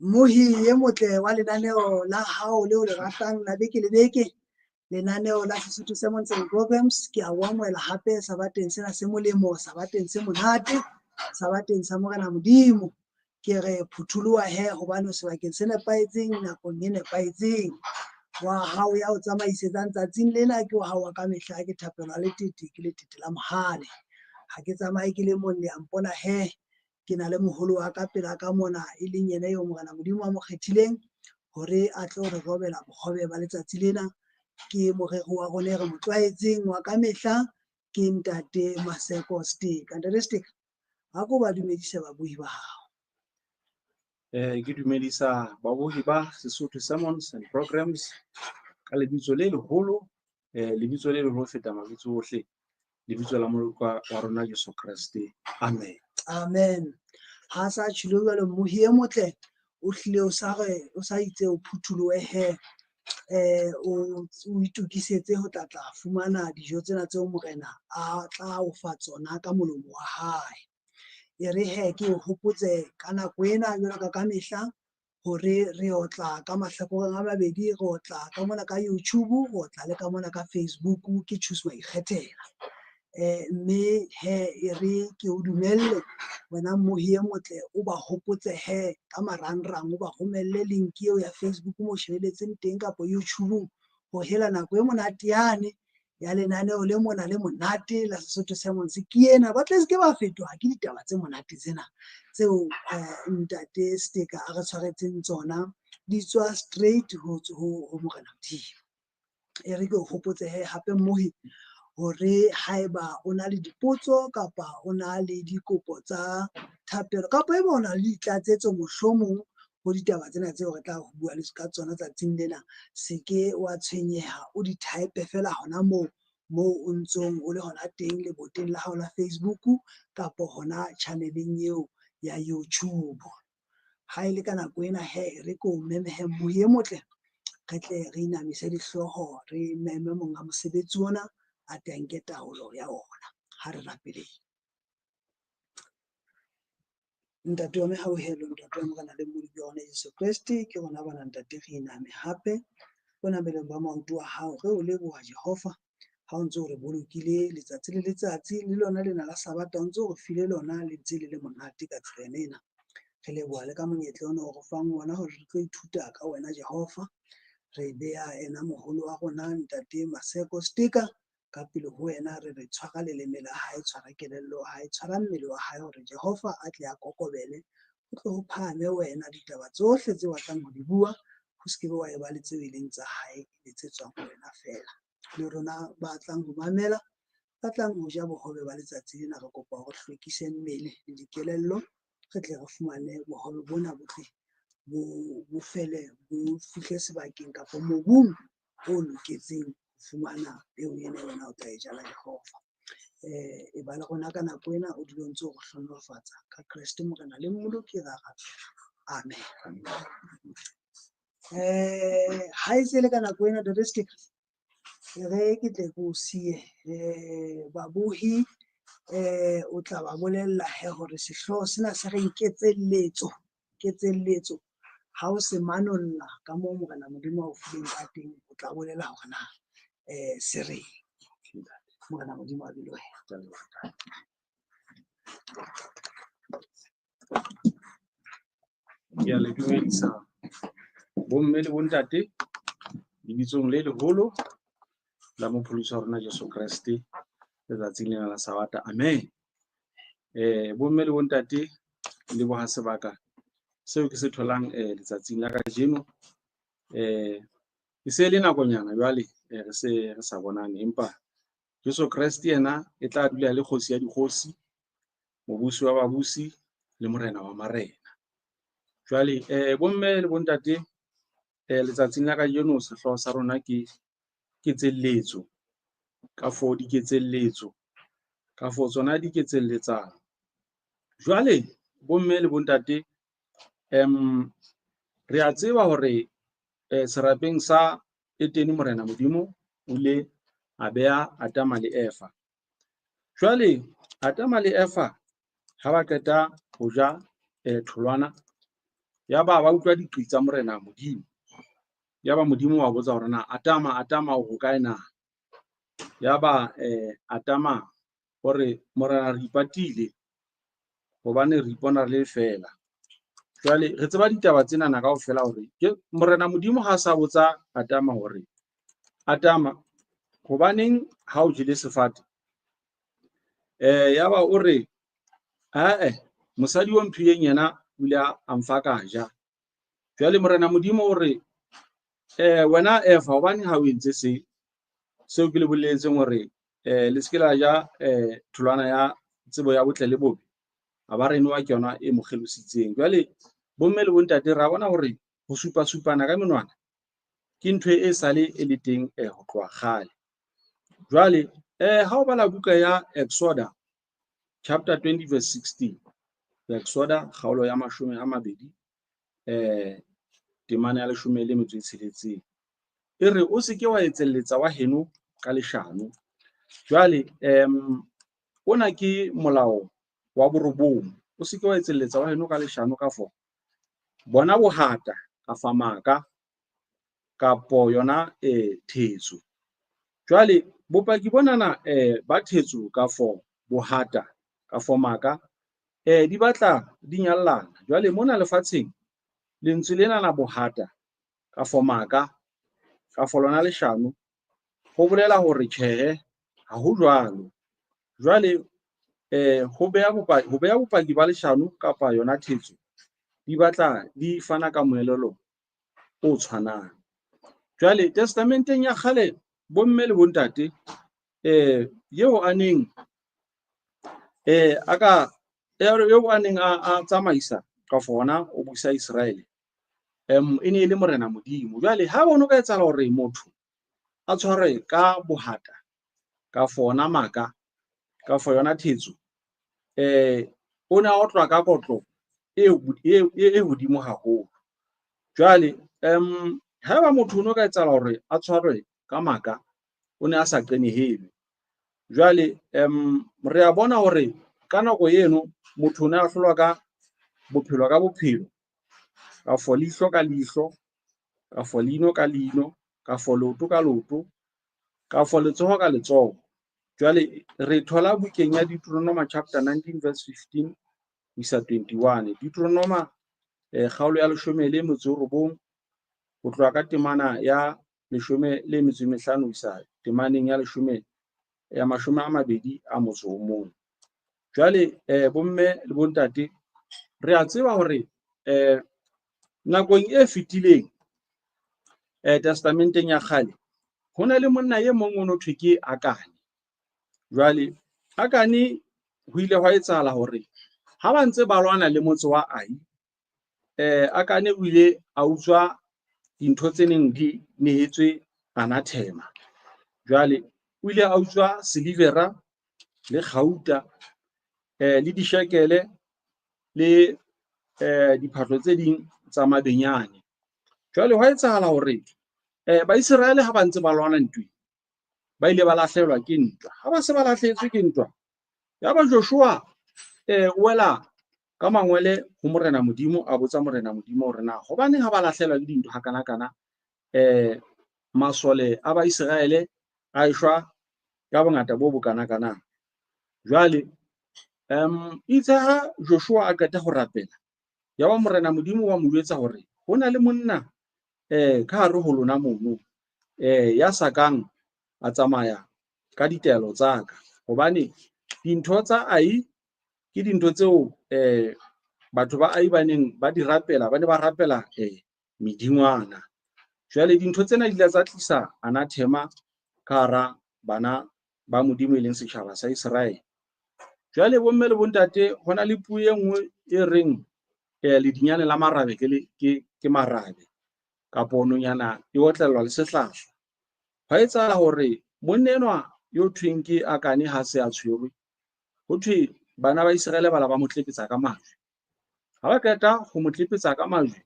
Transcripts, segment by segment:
Mmohi e motle wa lenaneo la hao leo le ratang la beke le beke, lenaneo la Sesotho Sermons and Programs, ke a o amohela hape sabateng sena se molemo, sabateng se monate, sabateng sa Morena Modimo. Ke re phutholoha he hobane o sebakeng se nepahetseng nakong e nepahetseng. Wa hao ya o tsamaisetsang tsatsing lena ke wa hao wa ka mehla, ke Thapelo ya Letete, ke Letete la Mohale. Ha ke tsamaye ke le mong, le a mpona he ke na le moholo wa ka pela ka mona, e leng yena eo Morena Modimo a mo kgethileng hore a tlo re robela bohobe ba letsatsi lena. Ke morero wa rona e re mo tlwaetseng wa ka mehla, ke Ntate Maseko Steka. Ntate Steka, ha ko ba dumedise babohi ba hao. Ke dumedisa babohi ba Sesotho Sermons and Programs ka lebitso le leholo, lebitso le leholo feta mabitso ohle, lebitso la Moloki wa rona Jesu Kreste. Amen. Amen. Ha sa tjhilo jwalo, mmohi e motle o hlile o sa re o sa itse o phutholohe he, o itokisetse ho tla tla fumana dijo tsena tseo Morena a tla o fa tsona ka molomo wa hae. E re he ke o hopotse ka nako ena jwalo ka ka mehla hore re otla ka mahlakoreng a mabedi, re otla ka mona ka YouTube, re otla le ka mona ka Facebook, ke Choose Maikgethela. Mme he e re ke o dumelle wena mmohi e motle o ba hopotse he ka marangrang, o ba romelle link eo ya Facebook mo shebeletseng teng kapa YouTube-ong, ho hela nako e monate yane ya lenaneo le mona le monate la Sesotho Sermons ke ena. Ba tle se ke ba fetoha ke ditaba tse monate tsena tseo Ntate Steka a re tshwaretseng tsona, di tswa straight ho Morena Modimo. E re ke o hopotse he hape mmohi hore haeba o na le dipotso kapa o na le dikopo tsa thapelo kapa ebe o na le ditlatsetso mohlomong ho ditaba tsena tseo re tla ho bua le ka tsona tsatsing lena, se ke wa tshwenyeha, o di type fela hona moo moo o ntsong o le hona teng leboteng la hao la Facebook kapa hona channeleng eo ya YouTube. Ha e le ka nako ena he re ko meme he mmohi e motle, re tle re inamise dihlooho, re meme monga mosebetsi ona a tle a nke taolo ya ona. Ha re rapeleng. Ntate wa mehauhelo, Ntate wa Morena le Mmoloki wa rona Jesu Kreste, ke rona bana Ntate re iname hape bonamelong ba maoto a hao, re o leboha Jehova ha o ntse o re bolokile letsatsi le letsatsi, le lona lena la Sabata o ntse o re file lona le ntse le le monate ka tsela ena. Re leboha le ka monyetla ona o re fang ona hore re tlo ithuta ka wena Jehova. Re beha ena moholo wa rona Ntate Maseko Steka ka pele ho wena, re re tshwara leleme la hae, tshwara kelello ya hae, tshwara mmele wa hae hore Jehova a tle a kokobele, ho tle ho phahame wena ditaba tsohle tse batlang ho di bua, ho se ke be wa eba le tseo e leng tsa hae le tse tswang ho wena feela. Le rona ba tlang ho mamela, ba tlang ho ja bohobe ba letsatsi lena, re kopa hore hlwekise mmele le dikelello, re tle re fumane bohobe bona bo tle bo fele bo fihle sebakeng kapa mobung o loketseng ho fumana peo ena wena o tla e jala Jehova. E ba le rona ka nako ena, o dule o ntse o re hlohonolofatsa ka Kreste Morena le Mmoloki ra rapela. Amen. Ha e se le ka nako ena Ntate Steka, e re ke tle ke o siye babohi, o tla ba bolella he hore sehlooho sena se reng ketselletso, ketselletso ha o se manolla ka moo Morena Modimo a o fileng ka teng, o tla bolela hore na se reng. Morena Modimo a be le wena. Ke a le dumedisa bomme le bontate lebitsong le leholo la mopholosi wa rona Jesu Kreste letsatsing lena la Sabata. Amen. Bomme le bontate, leboha sebaka seo ke se tholang letsatsing la kajeno. E se le nakonyana jwale re se re sa bonane, empa Jesu Kreste yena e tla dula le kgosi ya dikgosi, mobusi wa babusi le morena wa marena. Jwale bomme le bontate, letsatsing la kajeno sehlooho sa rona ke ketselletso, ka fo diketselletso, ka fo tsona diketselletsano. Jwale bomme le bontate, re a tseba hore serapeng sa Etene Morena Modimo o ile a beha Adama le Eva. Jwale Adama le Eva ha ba qeta ho ja tholwana Yaba ba utlwa diqi tsa Morena Modimo. Yaba Modimo wa botsa hore na Atama, Atama o hokae na? Yaba Atama o re, Morena, re ipatile hobane re ipona re le feela. Jwale re tseba ditaba tsenana kaofela hore ke Morena Modimo ha sa botsa Atama hore, Atama, hobaneng ha o jele sefate? Yaba o re, ae, mosadi o mphileng yena o ile a mfa ka ja. Jwale Morena Modimo o re, wena Eva, hobaneng ha o entse se seo ke le boleletseng hore le se ke la ja tholwana ya tsebo ya botle le bobe? A ba re enoa ke yona e mo kgelositseng. Jwale bomme le bontate ra bona hore ho supa-supana ka menwana ke ntho e sale e le teng ho tloha kgale. Jwale ha o bala buka ya Exoda chapter 20 verse 16, Exoda kgaolo ya 20 temana ya 16, e re o se ke wa etselletsa wa heno ka leshano. Jwale ona ke molao wa borobong, o se ke wa etselletsa wa heno ka leshano ka fo bona bohata kafa maka kapo yona thetso. Jwale bopaki bonana ba thetso ka fo bohata ka fo maka di batla di nyallana. Jwale mona lefatsheng lentswe lena la bohata ka fo maka ka fo lona leshano ho bolela hore tjhehe ha ho jwalo. Jwale ho beha bopaki ba leshano kapa yona thetso di batla di fana ka moelelo o tshwanang. Jwale testamenteng ya kgale bomme le bontate eo a neng a ka eo a neng a tsamaisa ka hona o busa Israele e ne e le Morena Modimo. Jwale ha bono ka etsahala hore motho a tshwarwe ka bohata ka fona maka ka fo yona thetso o ne a otlwa ka kotlo e hodimo haholo. Jwale haeba motho o no ka etsahala hore a tshwarwe ka maka, o ne a sa qenehelwe. Jwale re a bona hore ka nako eno motho o ne a hlolwa ka bophelo ka bophelo, ka fo leihlo ka leihlo, ka fo leino ka leino, ka fo leoto ka leoto, ka fo letsoho ka letsoho. Jwale re thola bukeng ya Deuteronoma chapter 19 verse 15 ho isa 21. Deuteronoma kgaolo ya 19 ho tloha ka temana ya 15 ho isa temaneng ya 21. Jwale bomme le bontate re a tseba hore nakong e fetileng testamenteng ya kgale ho na le monna e mong o no thwe ke Akane. Jwale Akane ho ile hwa etsahala hore ha ba ntse ba lwana le motse wa Ai, Akane o ile a utswa dintho tse neng di nehetswe anathema. Jwale o ile a utswa silivera le kgauta le dishekele le diphahlo tse ding tsa mabenyane. Jwale hwa etsahala hore Baiseraele ha ba ntse ba lwana ntweng, ba ile ba lahlehelwa ke ntwa. Ha ba se ba lahlehetswe ke ntwa, yaba Joshua o wela ka mangwele ho Morena Modimo, a botsa Morena Modimo hore na hobaneng ha ba lahlehelwa ke dintwa hakanakana, masole a Baiseraele a eshwa ka bongata bo bokanakana. Jwale itse ha Joshua a qeta ho rapela, yaba Morena Modimo wa mo jwetsa hore ho na le monna ka hare ho lona mono ya sa kang a tsamaya ka ditaelo tsa ka, hobane dintho tsa Ai ke dintho tseo batho ba Ai ba neng ba di rapela, ba ne ba rapela medingwana. Jwale dintho tsena di ile tsa tlisa anathema ka hara bana ba Modimo e leng setjhaba sa Iseraele. Jwale bomme le bontate, ho na le puo e nngwe e reng ledinyane la marabe ke marabe, kapo nonyana e otlellwa le sehlahla. Hwa etsahala hore monna enwa yo thweng ke Akane ha se a tshwerwe, ho thwe bana ba Iseraele ba la ba mo tlepetsa ka majwe. Ha ba qeta ho mo tlepetsa ka majwe,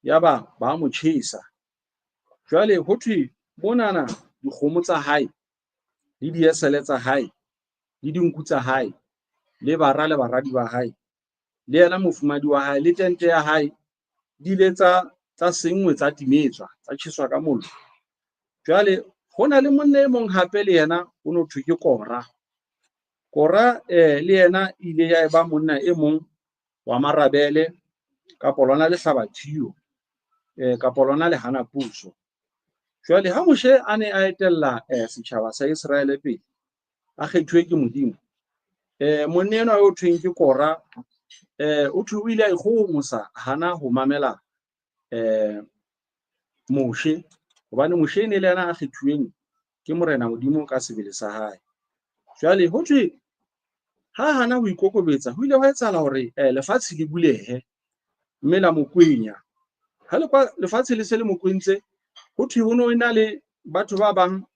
yaba ba mo tjhesa. Jwale ho thwe monana dikgomo tsa hae le diesele tsa hae le dinku tsa hae le bara le baradi ba hae le yena mofumadi wa hae le tente ya hae di ile tsa senngwe, tsa timetswa, tsa tjheswa ka mollo. Jwale ho na le monna e mong hape le yena o no thwe ke Kora. Kora le yena ile ya eba monna e mong wa marabele kapa lona lehlabathiyo kapa lona lehana puso. Jwale ha Moshe a ne a etella setjhaba sa Iseraele pele, a kgethuwe ke Modimo, monna enwa o thweng ke Kora o thwe o ile a ikgohomosa, hana ho mamela Moshe, hobane Moshe e ne le yena a kgethuweng ke Morena Modimo ka sebele sa hae. Jwale ho thwe ha hana ho ikokobetsa, ho ile hwa etsahala hore lefatshe le bulehe mme la mo kwenya. Ha lefatshe le se le mo kwentse, ho thwe ho no ena le batho ba bang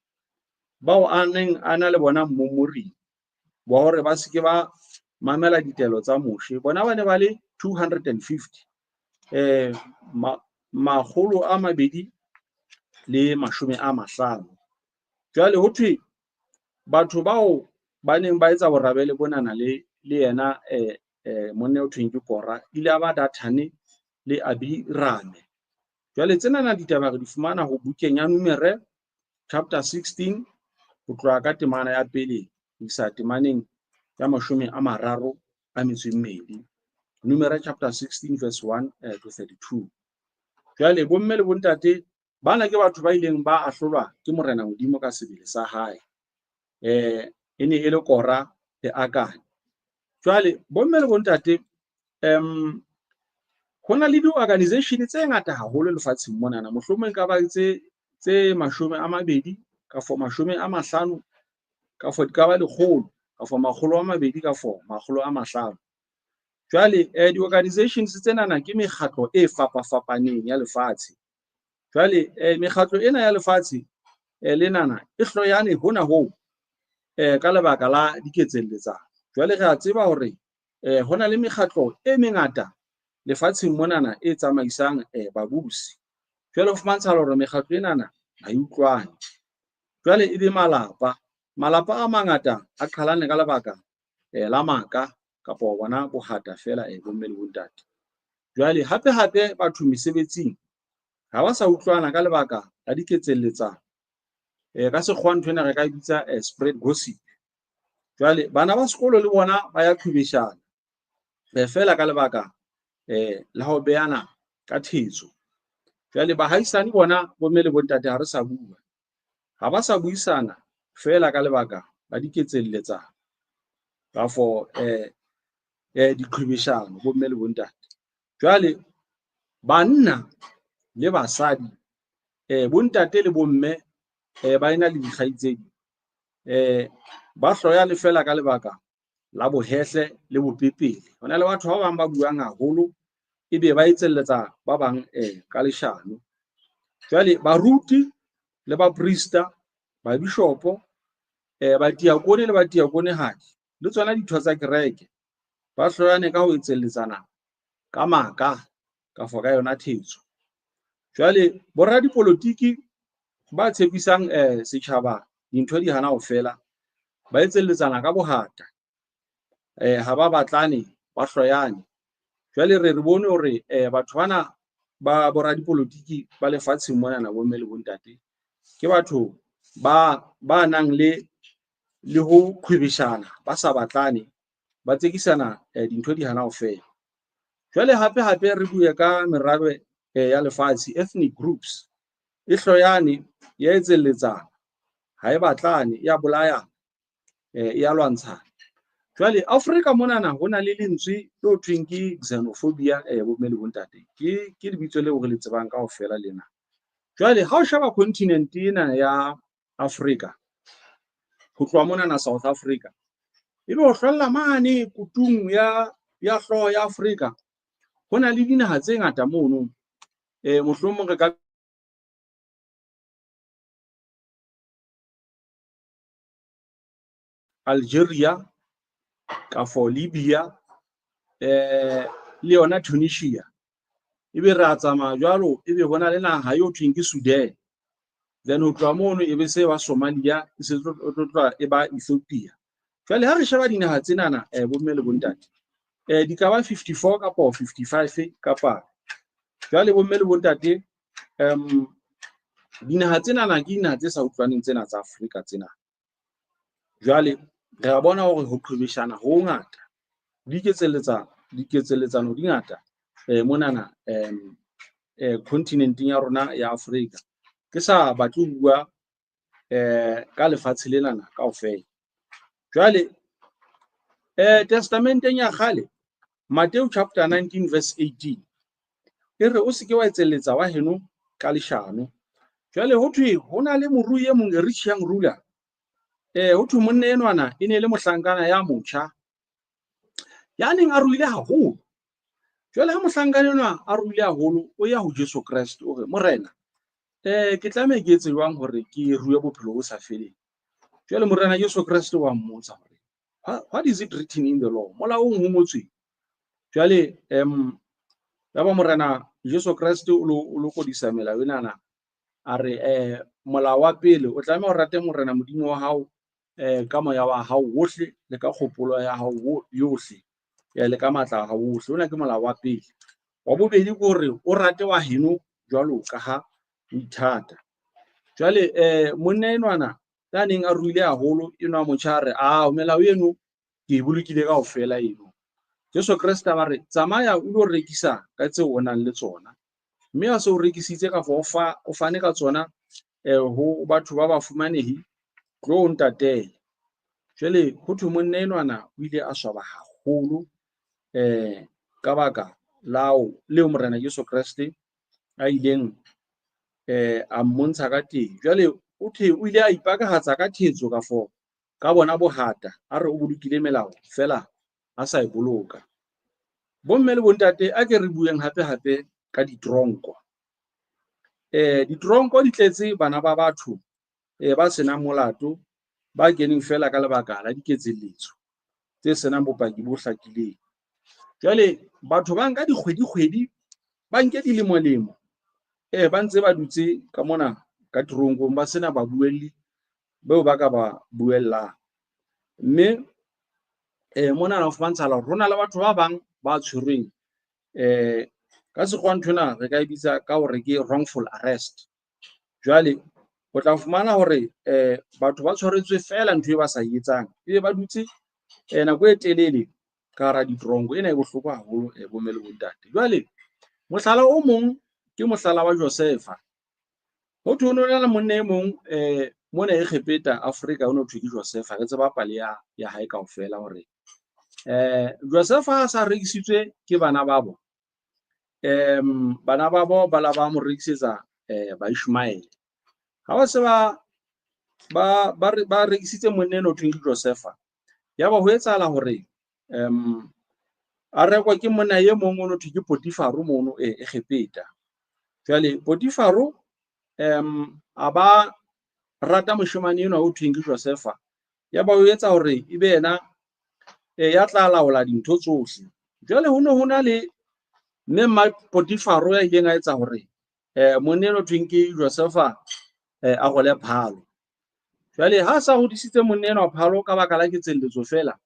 bao a neng a na le bona mmomoring wa hore ba se ke ba mamela ditaelo tsa Moshe. Bona ba ne ba le 250, makgolo a mabedi le mashome a mahlano. Jwale ho thwe batho bao ba neng ba etsa borabele bonana le yena monna o thweng ke Kora, ile a ba Dathane le Abirame. Jwale tsenana ditaba re di fumana ho bukeng ya Numere chapter 16 ho tloha ka temana ya pele ho isa temaneng ya 32. Numere chapter 16 verse 1 to 32. Jwale bomme le bontate bana ke batho ba ileng ba ahlolwa ke Morena Modimo ka sebele sa hae. E ne e le Kora le Akane. Jwale bomme le bontate ho na le di-organization tse ngata haholo lefatsheng monana, mohlomong ka ba tse 20 kafo 50 kafo di ka ba 100 kafo 200 kafo 500. Jwale di-organizations tsenana ke mekgatlo e fapafapaneng ya lefatshe. Jwale mekgatlo ena ya lefatshe lenana e hloyane hona hoo ka lebaka la diketselletsano. Jwale re a tseba hore ho na le mekgatlo e mengata lefatsheng monana e tsamaisang babusi. Jwale ho fumantshahala hore mekgatlo enana ha e utlwane. Jwale e be malapa. Malapa a mangata a qhalane ka lebaka la maka kapa bona bohata fela bomme le bontate. Jwale hape hape batho mesebetsing ha ba sa utlwana ka lebaka la diketselletsano. Ka sekgowa ntho ena re ka e bitsa spread gossip. Jwale bana ba sekolo le bona ba ya qhwebeshana fela ka lebaka la ho beyana ka thetso. Jwale bahaisane bona bomme le bontate ha re sa bua, ha ba sa buisana fela ka lebaka la diketselletsano kafo diqhwebeshano bomme le bontate. Jwale banna le basadi bontate le bomme ba ena le dikgaitsedi ba hloyane fela ka lebaka la bohehle le bopepele. Ho na le batho ba bang ba buang haholo ebe ba etselletsa ba bang ka leshano. Jwale baruti le baprista, babishopo, batiakone le batiakonehadi le tsona ditho tsa kereke ba hloyane ka ho etselletsana ka maka kafo ka yona thetso. Jwale boradipolotiki ba tshepisang setjhaba dintho di hana ho fela, ba etselletsana ka bohata, ha ba batlane, ba hloyane. Jwale re bone hore batho bana ba boradipolotiki ba lefatsheng monana bomme le bontate ke batho ba nang le ho qhwebeshana, ba sa batlane, ba tsekisana dintho di hana ho fela. Jwale hape hape re bue ka merabe ya lefatshe, ethnic groups, e hloyane, ya etselletsana, ha e batlane, ya bolayana, ya lwantshana. Jwale Afrika monana ho na le lentswe le ho thweng ke xenophobia bomme le bontate. Ke lebitso leo re le tsebang kaofela lena. Jwale ha o sheba continent ena ya Afrika, ho tloha monana South Africa, ebe ho hlwella mane kutung ya hlooho ya Afrika, ho na le dinaha tse ngata mono. Mohlomong re ka Algeria kafo Libya le yona Tunisia. Ebe re a tsamaya jwalo, ebe hona le naha eo thweng ke Sudan. Then ho tloha mono ebe se ba Somalia, e se tlo tloha e ba Ethiopia. Jwale ha re sheba dinaha tsenana bomme le bontate, di ka ba 54 kapa 55 kapa. Jwale bomme le bontate, dinaha tsenana ke dinaha tse sa utlwaneng tsena tsa Afrika tsena. Jwale re a bona hore ho qhwebeshana ho hongata, diketselletsano di ngata monana continenteng ya rona ya Afrika. Ke sa batle ho bua ka lefatshe lenana kaofela. Jwale testamenteng ya kgale, Matthew chapter 19 verse 18 e re o seke wa etselletsa wa heno ka leshano. Jwale ho thwe ho na le morui e mong, a rich young ruler. Ho thwe monna enwana e ne e le mohlankana ya motjha ya neng a ruile haholo. Jwale ha mohlankana enwa a ruile haholo, o ya ho Jesu Kreste, o re, Morena, ke tlameha ke etse jwang hore ke rue bophelo bo sa feleng? Jwale Morena Jesu Kreste wa mmotsa hore, what is it written in the law? Molaong ho ngotsweng? Jwale yaba Morena Jesu Kreste o lokodisa melao enana, a re molao wa pele, o tlameha o rate Morena Modimo wa hao ka moya wa hao wohle le ka kgopolo ya hao yohle, le ka matla a hao wohle. Ona ke molao wa pele. Wa bobedi ke hore o rate wa heno jwalo ka ha o ithata. Jwale monna enwana ya neng a ruile haholo, enwa motjha a re, ah, melao eno ke e bolokile kaofela eno. Jesu Kreste a ba re, tsamaya o lo rekisa ka tseo o nang le tsona. Mme ha se o rekisitse kafo o fane ka tsona ho batho ba ba fumanehi, tlo o ntatele. Jwale ho thwe monna enwana o ile a swaba haholo ka baka lao leo Morena Jesu Kreste a ileng a mmontsha ka teng. Jwale o thwe o ile a ipakahatsa ka thetso kafo ka bona bohata, a re o bolokile melao fela a sa e boloka. Bomme le bontate, a ke re bueng hape hape ka ditronko. Ditronko di tletse bana ba batho ba senang molato, ba keneng fela ka lebaka la diketselletso tse senang bopaki bo hlakileng. Jwale batho ba nka dikgwedi-kgwedi, ba nke dilemo-lemo, ba ntse ba dutse ka mona ka tronkong, ba sena babuelli beo ba ka ba buellang. Mme mona ho fumantshala hore ho na le batho ba bang ba tshwerweng ka sekgowa nthwena re ka e bitsa ka hore ke wrongful arrest. Jwale o tla fumana hore batho ba tshwaretswe fela ntho e ba sa e etsang, ebe ba dutse nako e telele ka hara ditronko. Ena e bohloko haholo bomme le bontate. Jwale mohlala o mong ke mohlala wa Josefa. Ho thwe ho no na le monna e mong mona Egepeta Afrika, ho no thwe ke Josefa. Re tseba pale ya hae kaofela hore Josefa a sa rekisitswe ke bana babo. Bana babo ba la ba mo rekisetsa Baishmaele. Ha ba se ba rekisitse monna enwa ho thweng ke Josefa, yaba ho etsahala hore a rekwa ke monna e mong o no thwe ke Potifaro mono Egepeta. Jwale Potifaro a ba rata moshemane enwa ho thweng ke Josefa, yaba o etsa hore e be yena ya tla laola dintho tsohle. Jwale ho ne ho na le mme mma Potifaro ya ileng a etsa hore monna enwa ho thweng ke Josefa a role phalo. Jwale ha sa hodisitse monna enwa phalo ka baka la ketselletso fela,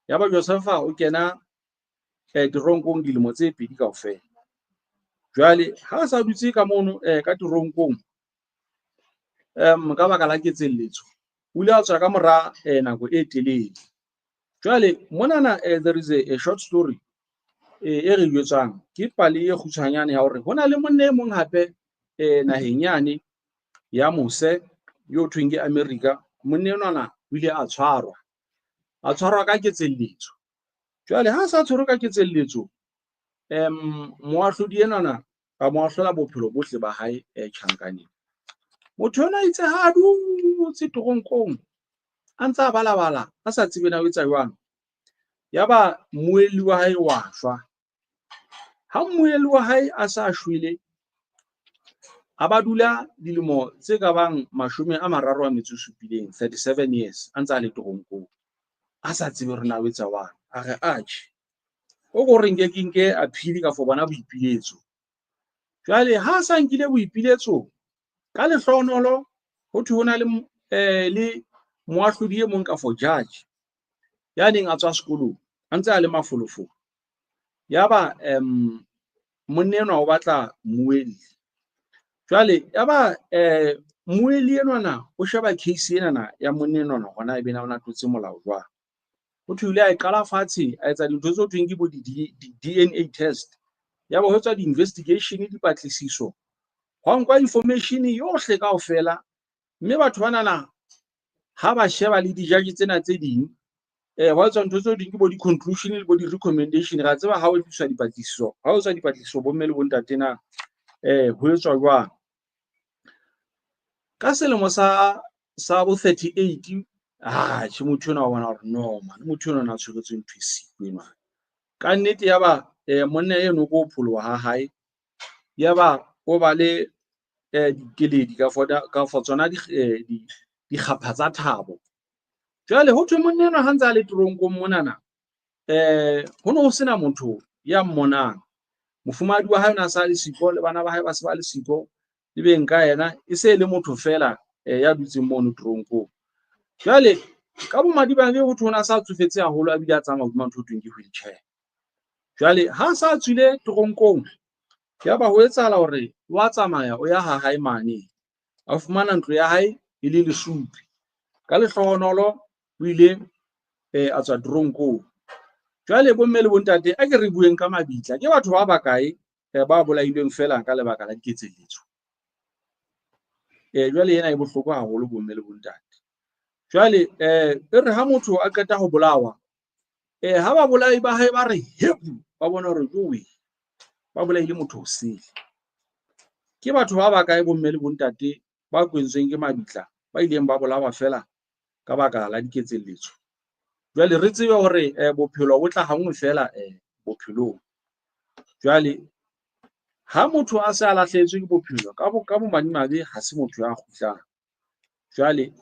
yaba Josefa o kena teronkong dilemo tse pedi kaofela. Jwale ha sa dutse ka mono ka teronkong ka baka la ketselletso, o ile a tswa ka mora nako e telele. Jwale monana there is a short story e re jwetsang, ke pale e kgutshwanyane ya hore ho na le monna e mong hape naheng yane ya mose yo thweng ke America. Monna enwana o ile a tshwarwa, a tshwarwa ka ketselletso. Jwale ha sa tshwerwe ka ketselletso, moahlodi enwana a mo ahlola bophelo bohle ba hae tjhankaneng. Motho enwa itse ha a dutse toronkong a ntse a balabala, a sa tsebe na o etsa jwang, yaba mmuelli wa hae wa shwa. Ha mmuelli wa hae a sa shwele, a ba dula dilemo tse ka bang 37, 37 years, a ntse a le toronkong, a sa tsebe hore na o etsa jwang. A re atjhe, o ko re nke ke nke appeal ka for bona boipiletso. Jwale ha a sa nkile boipiletso, ka lehlohonolo ho thwe ho na le moahlodi e mong ka for judge ya neng a tswa sekolong, a ntse a le mafolofolo. Yaba Monna enwa o batla mmuelli. Jwale yaba mmuelli enwana o sheba case enana ya monna enwana hore na ebe na o na tlotse molao jwang. Ho thwe o ile a e qala fatshe, a etsa dintho tse ho thweng ke bo di-DNA test. Yaba ho etswa di-investigation, dipatlisiso. Hwa nkwa information yohle kaofela, mme batho banana ha ba sheba le di-judge tsena tse ding, hwa etswa ntho tse ho thweng ke bo di-conclusion le bo di-recommendation. Re a tseba ha ho etswa dipatlisiso, ha ho etswa dipatlisiso bomme le bontate na ho etswa jwang. Ka selemo sa bo 38, atjhe, motho enwa wa bona hore no man, motho enwa o na tshweretswe ntho e siko enwa. Ka nnete yaba monna eno ko pholoha ha hae, yaba o ba le dikeledi ka for tsona dikgapha tsa thabo. Jwale ho thwe monna enwa ha ntse a le toronkong monana, ho no ho sena motho ya mmonang. Mofumahadi wa hae o ne a sa le siko, le bana ba hae ba se ba le siko, le beng ka yena e se le motho fela ya dutseng mono toronkong. Jwale ka bomadimabe ho thwe o ne a sa tsofetse haholo, a bile a tsamaya hodima ntho e thweng ke wheelchair. Jwale ha sa tswile toronkong, yaba ho etsahala hore wa tsamaya o ya ha hae mane, a fumana ntlo ya hae e le lesupi. Ka lehlohonolo o ile a tswa toronkong. Jwale bomme le bontate, a ke re bueng ka mabitla. Ke batho ba bakae ba bolailweng feela ka lebaka la diketselletso? Jwale ena e bohloko haholo bomme le bontate. Jwale e re ha motho a qeta ho bolawa, ha babolai ba hae ba re hepu, ba bona hore jowe ba bolaile motho o sele. Ke batho ba bakae bomme le bontate ba kwentsweng ke mabitla, ba ileng ba bolawa feela ka baka la diketselletso? Jwale re tsebe hore bophelo bo tla hanngwe feela bophelong. Jwale ha motho a se a lahlehetswe ke bophelo, ka bomadimabe ha se motho ya kgutlang. Jwale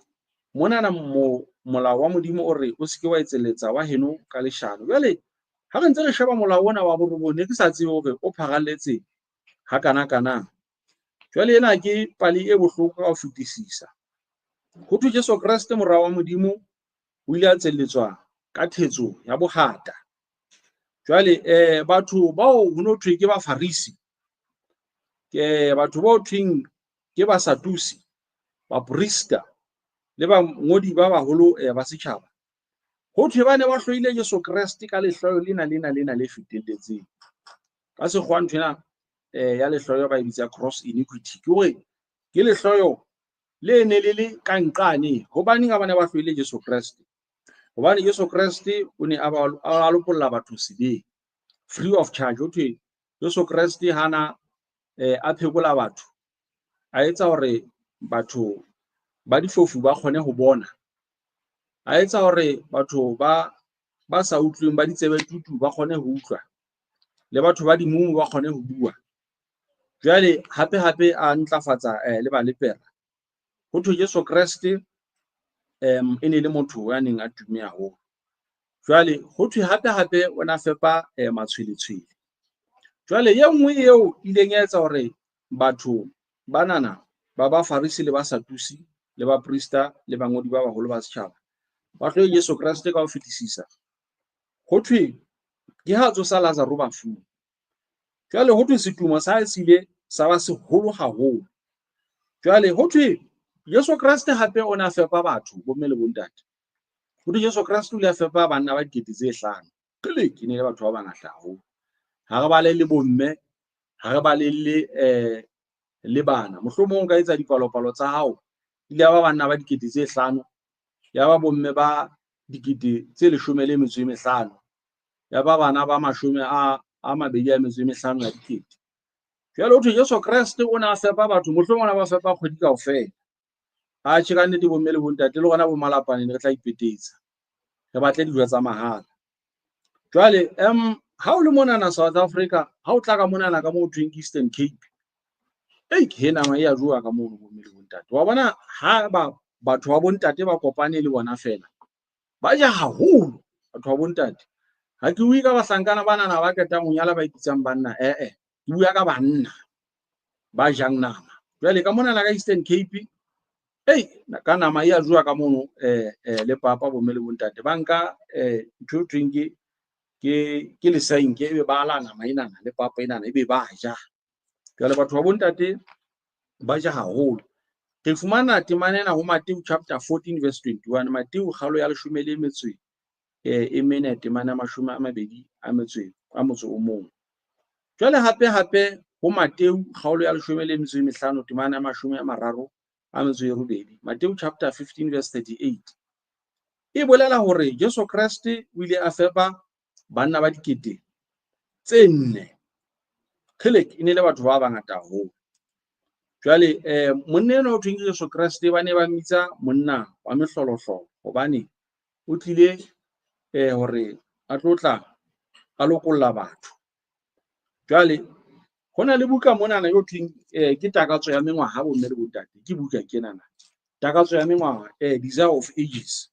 monana mo molao wa Modimo o re o seke wa etselletsa wa heno ka leshano. Jwale ha re ntse re sheba molao ona wa borobong, ne ke sa tsebe hore o pharalletse hakana-kana. Jwale ena ke pale e bohloko ka ho fetisisa. Ho thwe Jesu Kreste mora wa Modimo o ile a tselletswa ka thetso ya bohata. Jwale batho bao ho no thwe ke Bafarisi, ke batho bao thweng ke Basatusi, baprista le bangodi ba baholo ba setjhaba. Ho thwe ba ne ba hloile Jesu Kreste ka lehloyo lena lena lena le fetelletseng. Ka sekgowa ntho ena ya lehloyo ba e bitsa cross iniquity. Ke hore ke lehloyo le ne le le ka nqane. Hobaneng ha ba ne ba hloile Jesu Kreste? Hobane Jesu Kreste o ne a ba a lopolla batho sebeng free of charge. Ho thwe Jesu Kreste hana a phekola batho, a etsa hore batho ba difofu ba kgone ho bona, a etsa hore batho ba sa utlweng, ba ditsebe tutu ba kgone ho utlwa, le batho ba dimumu ba kgone ho bua. Jwale hape hape a ntlafatsa le balepera. Ho thwe Jesu Kreste e ne le motho ya neng a tumme haholo. Jwale ho thwe hape hape o na fepa matshweletshwele. Jwale e nngwe eo ileng ya etsa hore batho banana ba Bafarisi le Basatusi le baprista le bangodi ba baholo ba setjhaba ba hloye Jesu Kreste ka ho fetisisa, ho thwe ke ha tsosa Lazaro bafung. Jwale ho thwe setumo sa hae se ile sa ba seholo haholo. Jwale ho thwe Jesu Kreste hape o ne a fepa batho bomme le bontate. Ho thwe Jesu Kreste o ile a fepa banna ba 5000. Kele ke ne le batho ba bangata haholo. Ha re bale le bomme, ha re bale le bana. Mohlomong o ka etsa dipalopalo tsa hao, ile ya ba banna ba 5000, ya ba bomme ba 15,000, ya ba bana ba 25 ya dikete. Jwale ho thwe Jesu Kreste o ne a fepa batho, mohlomong o ne a ba fepa kgwedi kaofela. Atjhe, ka nnete bomme le bontate le rona bo malapane re tla ipetetsa, re batle dijo tsa mahala. Jwale ha o le monana South Africa, ha o tla ka monana ka moo thweng Eastern Cape, ei he nama e a jowa ka mono bomme le bontate. Wa bona ha ba batho ba bontate ba kopane le bona feela, ba ja haholo batho ba bontate. Ha ke bue ka bahlankana banana ba qetang ho nyala ba ipitsang banna, ke bua ka banna ba jang nama. Jwale ka monana ka Eastern Cape, ei ka nama e a jowa ka mono le papa bomme le bontate. Ba nka ntho e thweng ke Ke lesenke, ebe ba ala nama enana le papa enana, ebe ba ja. Jwale batho ba bontate ba ja haholo. Re fumana temana ena ho Matthew chapter 14 verse 21. Matthew kgaolo ya leshome le metso e mene, temana ya mashome a mabedi a metso a motso o mong. Jwale hape hape ho Matthew kgaolo ya leshome le metso e mehlano, temana ya mashome a mararo a metso e robedi. Matthew chapter 15 verse 38. E bolela hore Jesu Kreste o ile a fepa banna ba dikete tse nne. Kgelek, e ne le batho ba bangata haholo. Jwale monna enwa o thweng ke Jesu Kreste, ba ne ba mmitsa monna wa mehlolohlolo hobane o tlile hore a tlo tla a lokolla batho. Jwale ho na le buka monana eo thweng ke Takatso ya Mengwaha, bomme le bontate. Ke buka kenana, Takatso ya Mengwaha, Desire of Ages.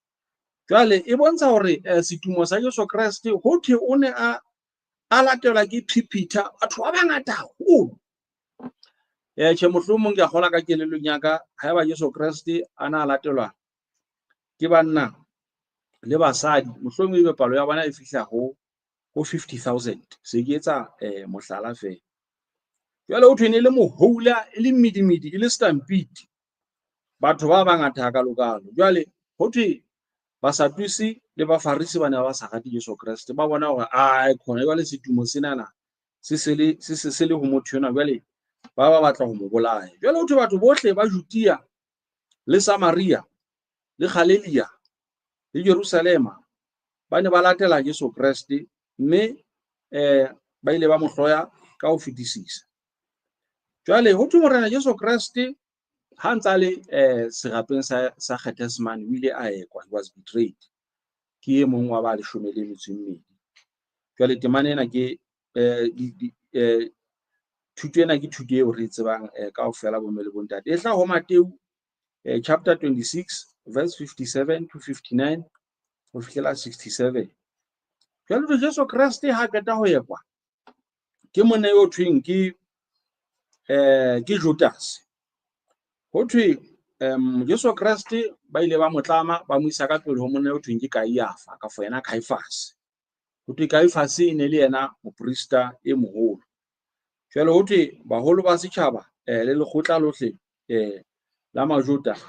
Jwale e bontsha hore setumo sa Jesu Kreste, ho thwe o ne a latelwa ke phipitha batho ba bangata haholo. Tjhe, mohlomong ke a kgola ka kelellong ya ka, haeba Jesu Kreste a na latelwa ke banna le basadi, mohlomong ebe palo ya bona e fihla ho 50,000. Se ke etsa mohlala feela. Jwale ho thwe ne le mohoula, e le mmidimidi, e le stampede. Batho ba bangata hakalo-kalo. Jwale ho thwe Basadusi le Bafarisi ba ne ba sa rate Jesu Kreste. Ba bona hore ai khona jwale setumo senana se se le se se se le ho motho enwa, jwale ba batla ho mo bolaya. Jwale ho thwe batho bohle ba Judea le Samaria le Galilea le Jerusalema ba ne ba latela Jesu Kreste, mme ba ile ba mo hloya ka ho fetisisa. Jwale ho thwe Morena Jesu Kreste ha ntsa le serapeng sa Gethsemane, o ile a ekwa, he was betrayed ke e mong wa ba leshome le metso e mmedi. Jwale temana ena ke thuto ena ke thuto eo re e tsebang kaofela bomme le bontate. E hlaha ho Matthew chapter 26 verse 57 to 59 ho fihlela 67. Jwale Jesu Kreste ha qeta ho ekwa ke monna yo thweng ke Judas. Ho thwe Jesu Kreste ba ile ba mo tlama, ba mo isa ka pele ho monna yo thweng ke Kaiafa, ka fo yena Caiaphas. Ho thwe Caiaphas e ne le yena moprista e moholo. Jwale ho thwe baholo ba setjhaba le lekgotla lohle la Majuda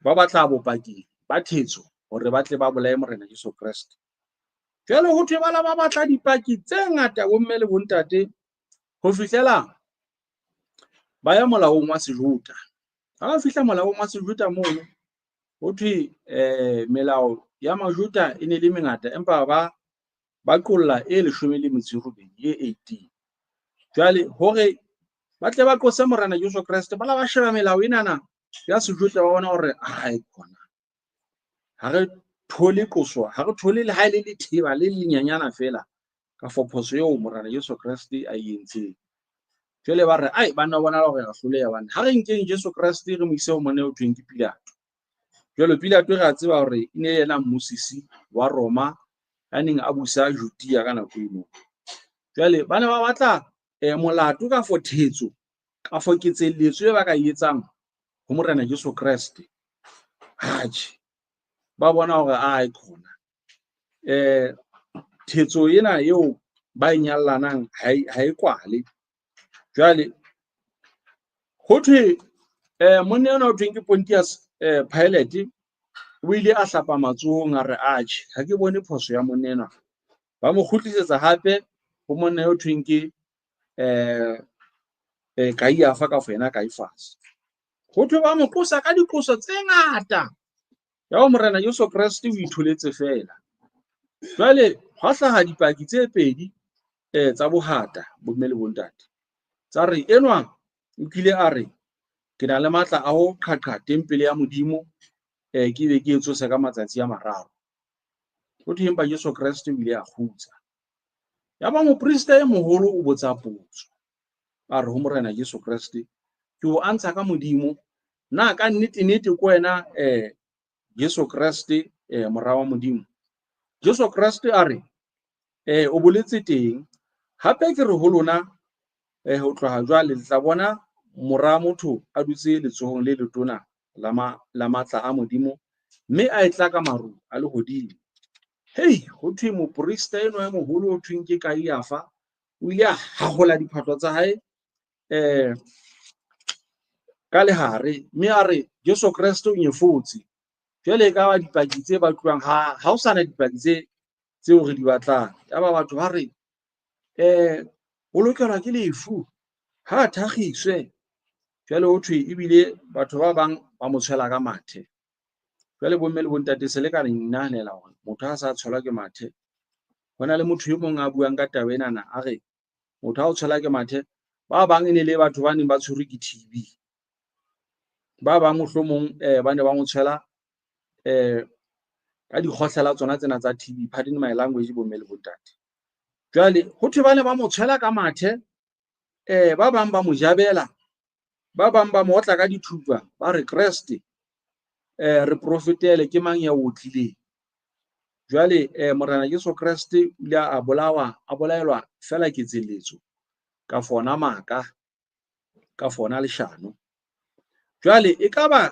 ba batla bopaki ba thetso hore ba tle ba bolaye Morena Jesu Kreste. Jwale ho thwe ba la ba batla dipaki tse ngata bomme le bontate ho fihlela ba ya molaong wa Sejuda. Ha ba fihla molaong wa Sejuda mono, ho thwe melao ya Majuda e ne le mengata, empa ba qolla e leshome le metso e robedi, e 18. Jwale hore ba tle ba qose Morena Jesu Kreste, ba la ba sheba melao enana ya Sejuda, ba bona hore ai khona ha re thole qoso, ha re thole le ha e le letheba le lenyenyana feela ka for phoso eo Morena Jesu Kreste a e entseng. Jwale ba re ai banna bona hore re hloleha bana, ha re nkeng Jesu Kreste re mo ise ho monna eo thweng ke Pilato. Jwale Pilato re a tseba hore e ne yena mmusisi wa Roma ya neng a busa Judea ka nako eno. Jwale ba ne ba batla molato ka for thetso, ka for ketselletso e ba ka e etsang ho Morena Jesu Kreste. Atjhe, ba bona hore ai khona thetso ena eo ba e nyallanang ha e kwale. Jwale ho thwe monna enwa ho thweng ke Pontius Pilate o ile a hlapa matsohong a re atjhe ha ke bone phoso ya monna enwa. Ba mo kgutlisetsa hape ho monna eo thweng ke Kaiafa ka for yena Caiaphas. Ho thwe ba mo qosa ka diqoso tse ngata. Ya ho Morena Jesu Kreste o itholetse feela. Jwale hwa hlaha dipaki tse pedi tsa bohata bomme le bontate. Tsa re enwa o kile a re ke na le matla a ho qhaqha tempele ya Modimo ke be ke e tsose ka matsatsi a mararo. Ho thwe empa Jesu Kreste o ile a kgutsa. Ya ba moprista e moholo o botsa potso. A re ho Morena Jesu Kreste, ke o antsha ka Modimo, na ka nnete nnete ke wena Jesu Kreste mora wa Modimo? Jesu Kreste a re o boletse teng. Hape ke re ho lona ho tloha jwale le tla bona mora motho a dutse letsohong le letona la matla a Modimo, mme a etla ka maru a lehodimo. Hei, ho thwe moporista enwa e moholo ho thweng ke Kaiafa o ile a hahola diphahlo tsa hae ka lehare mme a re Jesu Kreste o nyefotse. Jwale e ka ba dipaki tse batluwang, ha ho sana dipaki tse tseo re di batlang. Yaba batho ba re o lokelwa ke lefu, ha a thakgiswe. Jwale ho thwe ebile batho ba bang ba mo tshwela ka mathe. Jwale bomme le bontate se le ka re inahanela hore motho ha sa tshwelwa ke mathe, ho na le motho e mong a buang ka taba enana, a re motho ha o tshwela ke mathe, ba bang e ne le batho ba neng ba tshwerwe ke TB, ba bang mohlomong ba ne ba mo tshwela ka dikgohlela tsona tsena tsa TB, pardon my language bomme le bontate. Jwale ho thwe ba ne ba mo tshwela ka mathe, ba bang ba mo jabela, ba bang ba mo otla ka dithupa, ba re Kreste re profetele ke mang ya o otlileng. Jwale Morena Jesu Kreste o ile a bolawa, a bolaelwa fela ketselletso ka fona maka, ka fona leshano. Jwale e ka ba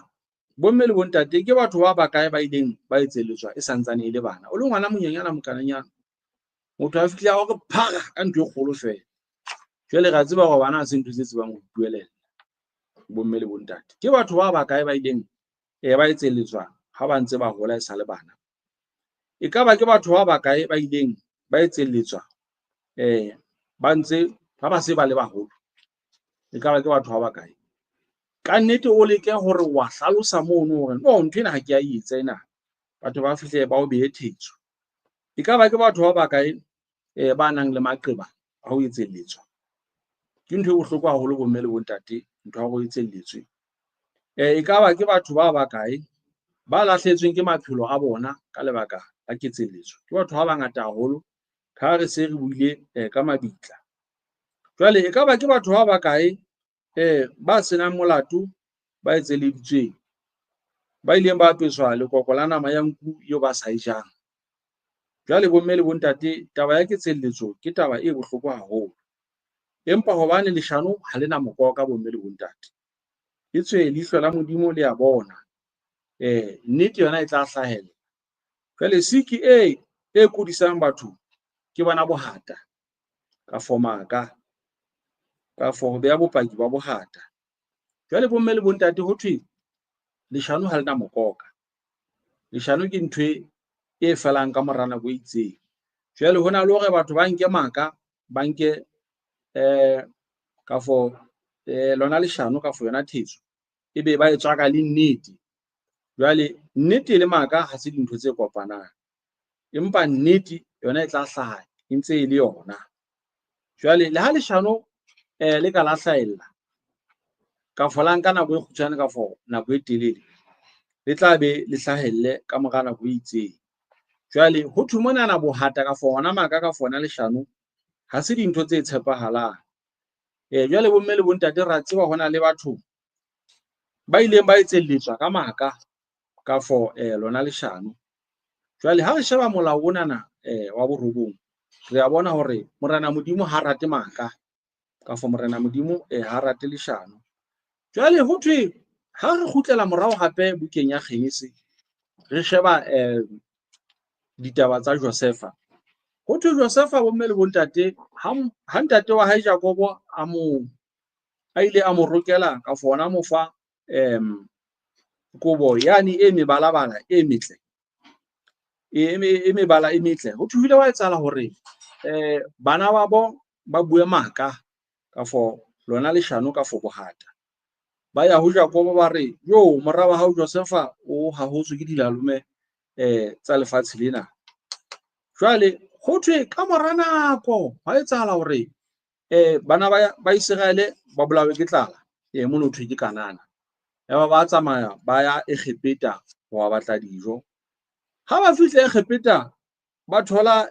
bomme le bontate ke batho ba bakae ba ileng ba etselletswa e santsane e le bana. O le ngwana monyenyana mokananyana, motho a fihla a re phara ka ntho e kgolo fela. Jwale re a tseba hore bana ha se ntho tse tsebang ho ipuelela bomme le bontate. Ke batho ba bakae ba ileng ba etselletswa ha ba ntse ba hola e sa le bana. E ka ba ke batho ba bakae ba ileng ba etselletswa ba ntse ba ba se ba le baholo. E ka ba ke batho ba bakae. Ka nnete o leke hore wa hlalosa mono hore no ntho ena ha ke a etsa ena, batho ba fihle ba o behe thetso. E ka ba ke batho ba bakae ba nang le maqeba a ho etselletswa. Ke ntho e bohloko haholo bomme le bontate, ntho ya ho etselletswe. E ka ba ke batho ba bakae ba lahletsweng ke maphelo a bona ka lebaka la ketselletso. Ke batho ba bangata haholo ka re se re buile ka mabitla. Jwale e ka ba ke batho ba bakae ba senang molato ba etselleditsweng, ba ileng ba apeswa lekoko la nama ya nku eo ba sa e jang. Jwale bomme le bontate, taba ya ketselletso ke taba e bohloko haholo. Empa hobane leshano ha le na mokoka bomme le bontate, etswe leihlo la Modimo le a bona, nnete yona e tla hlahella. Jwale siki e kodisang batho ke bona bohata ka for maka, ka for ho beha bopaki ba bohata. Jwale bomme le bontate ho thwe leshano ha le na mokoka. Leshano ke ntho e felang ka mora nako e itseng. Jwale ho na le hore batho ba nke maka, ba nke ka for lona leshano ka for yona thetso, ebe ba e tswaka le nnete. Jwale nnete le maka ha se dintho tse kopanang, empa nnete yona e tla hlaha e ntse e le yona. Jwale le ha leshano le ka la hlahella ka for la nka nako e kgutshwane ka for nako e telele, le tla be le hlahelle ka mora nako e itseng. Jwale ho thwe monana bohata ka for hona maka ka for hona leshano ha se dintho tse tshepahalang. Jwale bomme le bontate ra tseba hona le batho ba ileng ba etselletswa ka maka ka for lona leshano. Jwale ha re sheba molao onana wa borobong, re a bona hore Morena Modimo ha rate maka ka for Morena Modimo ha rate leshano. Jwale ho thwe ha re kgutlela morao hape bukeng ya Genese, re sheba ditaba tsa Josefa. Ho thwe Josefa bomme le bontate, ha ntate wa hae Jakobo a ile a mo rokela ka for ona mo fa kobo yane e mebalabala e metle, e mebala e metle. Ho thwe ho ile wa etsahala hore bana ba bo ba bue maka ka for lona leshano ka for bohata. Ba ya ho Jakobo ba re, yo mora wa hao Josefa o hahotswe ke dilalome tsa lefatshe lena. Jwale ho thwe ka mora nako hwa etsahala hore bana ba Iseraele ba bolawe ke tlala, mono ho thwe ke Kanana. Yaba ba tsamaya ba ya Egepeta ho wa batla dijo. Ha ba fihla Egepeta ba thola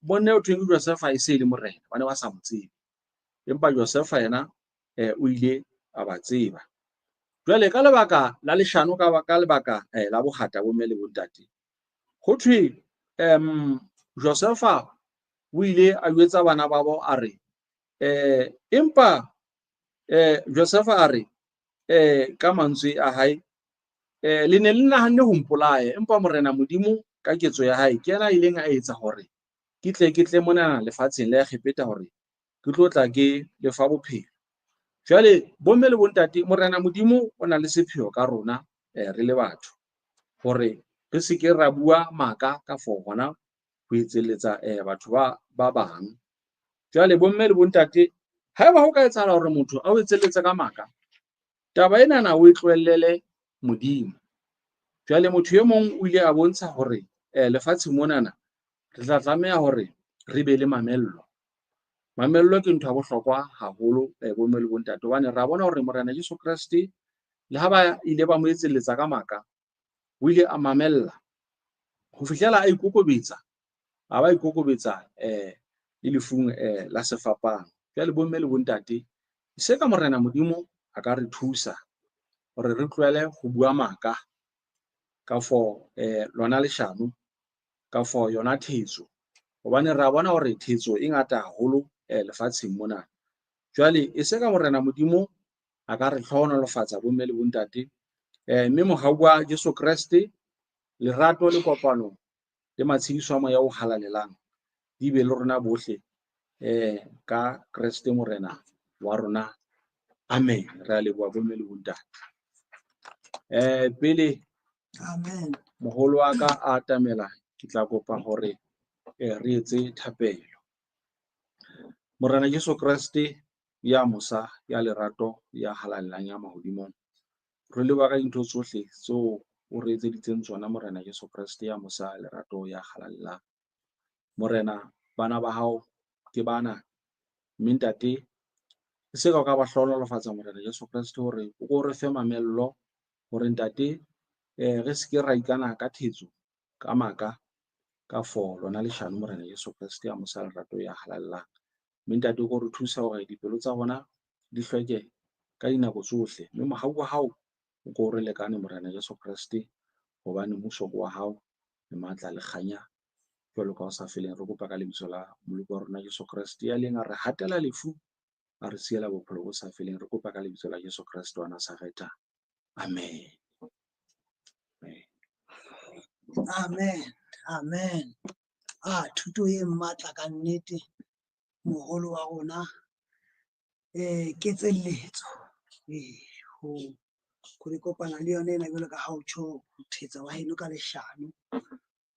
monna eo thweng ke Josefa e se e le morena, ba ne ba sa mo tsebe. Empa Josefa yena o ile a ba tseba. Jwale ka lebaka la leshano, ka lebaka la bohata bomme le bontate, ho thwe Josefa o ile a jwetsa bana ba bo a re empa Josefa a re ka mantswe a hae le ne le nahanne ho mpolaya, empa Morena Modimo ka ketso ya hae ke yena a ileng a etsa hore ke tle mona lefatsheng la Egepeta hore ke tlo tla ke lefa bophelo. Jwale bomme le bontate, Morena Modimo o na le sepheo ka rona re le batho hore re se ke ra bua maka ka for hona ho etselletsa batho ba bang. Jwale bomme le bontate, haeba ho ka etsahala hore motho a o etselletse ka maka, taba enana o e tlohellele Modimo. Jwale motho e mong o ile a bontsha hore lefatsheng monana re tla tlameha hore re be le mamello. Mamello ke ntho ya bohlokwa haholo bomme le bontate, hobane ra bona hore Morena Jesu Kreste le ha ba ile ba mo etselletsa ka maka, o ile a mamella ho fihlela a ikokobetsa, a ba ikokobetsa le lefung la sefapano. Jwale bomme le bontate, se ka Morena Modimo a ka re thusa hore re tlohele ho bua maka ka for lona leshano, ka for yona thetso, hobane re a bona hore thetso e ngata haholo lefatsheng mona. Jwale e se ka Morena Modimo a ka re hlohonolofatsa bomme le bontate, mme mohau wa Jesu Kreste, lerato le kopano le matshediso a moya o halalelang di be le rona bohle ka Kreste Morena wa rona. Amen. Re a leboha bomme le bontate. Pele amen moholo wa ka a atamela, ke tla kopa hore re etse thapelo. Morena Jesu Kreste ya mosa, ya lerato, ya halalelang, ya mahodimong, re leboha ka dintho tsohle tseo o re etseditseng tsona, Morena Jesu Kreste ya mosa, lerato, ya halalelang. Morena, bana ba hao ke bana, mme ntate e se ka o ka ba hlohonolofatsa Morena Jesu Kreste hore o ko re fe mamello hore ntate re se ke ra ikana ka thetso, ka maka, ka for lona leshano, Morena Jesu Kreste ya mosa, lerato, ya halalelang. Mme ntate o ko re thusa hore dipelo tsa rona di hlweke ka dinako tsohle, mme mohau wa hao o ko re lekane, Morena Jesu Kreste, hobane mmuso ke wa hao le matla le kganya jwalo ka ho sa feleng. Re kopa ka lebitso la Moloko wa rona Jesu Kreste, ya leng a re hatela lefu, a re siela bophelo bo sa feleng. Re kopa ka lebitso la Jesu Kreste wa Nazaretha. Amen. Amen. Amen. Ah, thuto e matla ka nnete, moholo wa rona. Ketselletso ho le kopana le yona ena jwalo ka ha o tjho, ho thetsa wa heno ka leshano,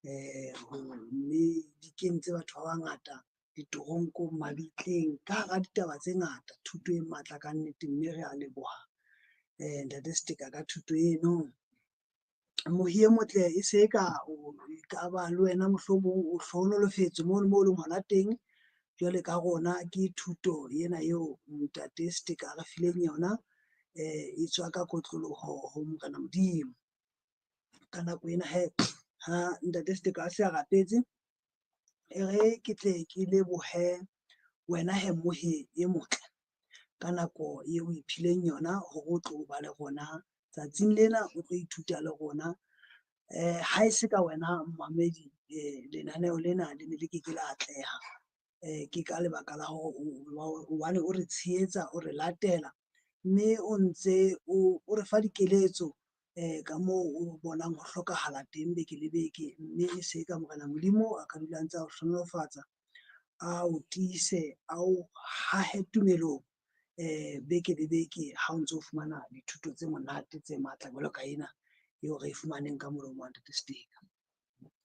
mme di kentse batho ba bangata ditoronkong, mabitleng, ka hara ditaba tse ngata. Thuto e matla ka nnete, mme re a leboha ntate Seteka ka thuto eno. Mohi e motle, e se ka o ka ba le wena mohlomong o hlohonolofetse mono mo leng hona teng jwale ka rona. Ke thuto ena eo ntate Seteka a re fileng yona, e tswa ka kotloloho ho Morena Modimo. Ka nako ena he, ha ntate Seteka a se a rapetse, e re ke tle ke lebohe wena he mohi e motle ka nako eo o iphileng yona hore o tlo ba le rona tsatsing lena, o tlo ithuta le rona. Ha e se ka wena mmamedi, lenaneo lena le ne le ke ke la atleha. Ke ka lebaka la hore hobane o re tshehetsa, o re latela, mme o ntse o re fa dikeletso ka moo o bonang ho hlokahala teng beke le beke. Mme e se ka Morena Modimo a ka dula ntse a o hlohonolofatsa, a o tiise, a o hahe tumelong beke le beke ha o ntso fumana dithuto tse monate tse matla jwalo ka ena eo re e fumaneng ka molomo wa ntate Seteka.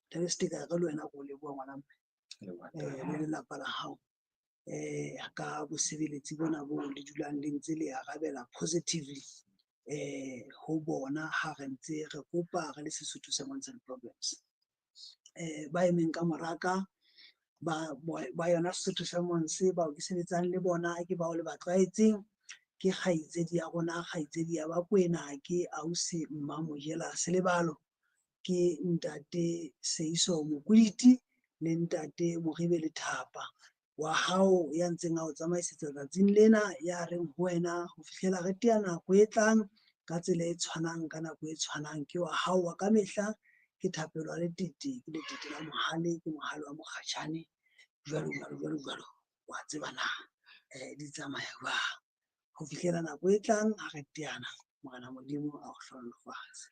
Ntate Seteka, re le wena ko leboha ngwana mme le lelapa la hao ka bosebeletsi bona bo le dulang le ntse le arabela positively ho bona ha re ntse re kopa re le Sesotho Sermons and Problems. Ba emeng ka moraka ba yona Sesotho Sermons bao ke sebetsang le bona, ke bao le ba tlwaetseng, ke kgaitsedi ya rona, kgaitsedi ya Bakwena, ke ausi Mmamojela Selebalo, ke ntate Seiso Mokwiti le ntate Moribe Lethapa wa hao ya ntseng a o tsamaisetsa tsatsing lena, ya reng ho wena ho fihlela re tea nako e tlang ka tsela e tshwanang ka nako e tshwanang. Ke wa hao wa kamehla, ke Thapelo ya Letete, ke Letete la Mohale, ke Mohale wa Mokgatjhane, jwalo jwalo jwalo jwalo. Wa tseba na di tsamaya jwang. Ho fihlela nako e tlang ha re teana, Morena Modimo a o hlohonolofatse.